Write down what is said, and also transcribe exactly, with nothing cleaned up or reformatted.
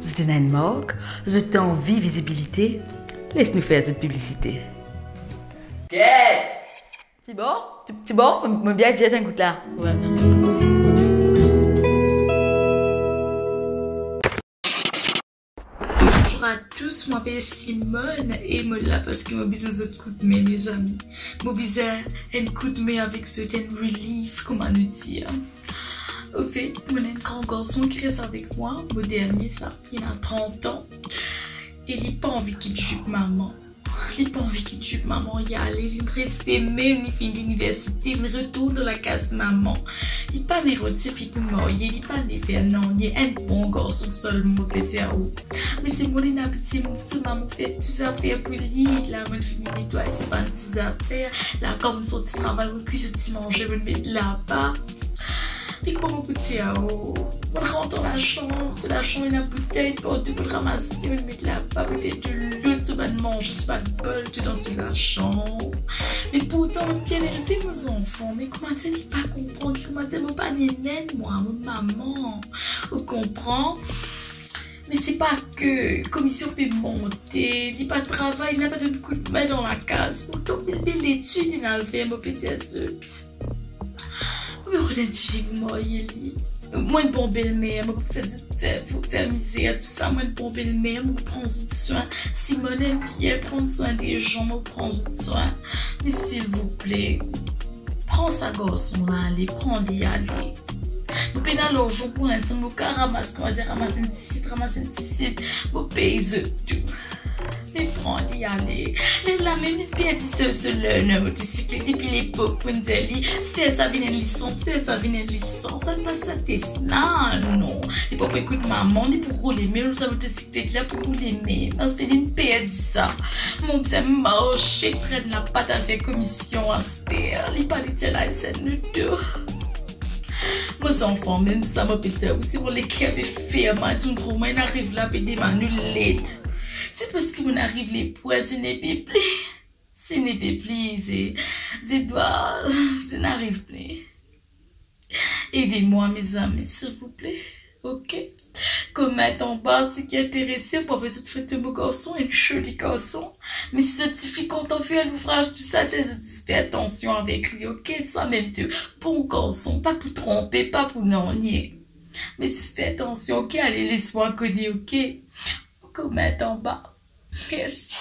Zot ena enn mark, zot anvi vizibilite, les nou fer zot piblisite. Ket! Ti bon? Ti, ti bon? Mo, mo bien dir sa enn kout la. Wi. Bonjour à tous, mo apel Simone e mo la parski mo bizin zot koudme, mezami. Mo bizin enn koudme avek zot, enn relief, kouma nou dir. Anfet, mo ena enn gran garson ki res avek mwa, mo dernie sa, li ena trant an. E li pa anvi kit zip mama. Li pa anvi kit zip mama, li ale, li reste mem, li fini liniversite, li retourn dan lakaz mama. Li pa ena rod tifi pou marye, li pa ena fer nanye, enn bon garson selman, mo pe dir ou. Me se mwa, li ena pitie, so mama fer tou zafer pou li. La, mo fini netway so bann ti zafer. La, kan mo sorti travay, mo kwi so ti manze, mo met laba. E kouma mo pou dir ou, mo rant dan lasanm, so lasanm ena boutey partou, mo ramase, mo met laba, boutey delo, so bann manze, so bann bol, tou dan so lasanm. Me pourtan, mo bien elve mo zanfan, me koumadir li pa konpran, koumadir mo pa ena enn mwa, mo mama, ou konpran? Me se pa ke komisyon pe monte, li pa travay, li pa donn koudme dan lakaz. Pourtan, bel, bel letid li ena al fer, mo pe dir zot. Mo pe rod enn tifi pou marye li. Mo enn bon belmer, mo pou fer zot fer, pou fer mizer, tou sa, mo enn bon belmer, mo pou pran zot swin. Si mo ena bien pran swin de zot, mo pou pran zot swin. Me silvouple, pran sa garson la, ale, pran li ale. Mo pena larzan pou linstan, mo kav ramas, koumadir ramas enn ti sit, ramas enn ti sit, mo pey zot tou. Me pran li ale. Lerla mem li perdi so, so learner motosiklet depi lepok, pou dir li, fer sa vinn enn lisans, fer sa vinn enn lisans. Sa pa sa tes la, non. Li pa pou ekout mama, li pou roule mem, sa motosiklet la pou roule mem. Aster li perdi sa. Mo bizin marse, trenn lapat al fer komisyon aster. Li pa li ti al al sel nou tou. Mo zanfan, mem sa mo pe dir ou, si mo leker pe fer mal, si mo trouv mwa inn ariv la, pe demann ou led. Se parski mo inn ariv lepwin, zot nepli. Zot nepli, zot, zot dwa, zot inn ariv pli. Ede mwa, mezami, silvouple. Ok? Komant anba, seki interese, pou avoy zot foto mo garson, enn zoli garson. Me si zot tifi kontan fer louvraz, tou sa, zot fer atansyon avek li, ok? Sa mem tou, bon garson, pa pou tronpe, pa pou nanye. Me zis fer atansyon, ok? Ale, les mwa kone, ok? Komant anba. Mersi.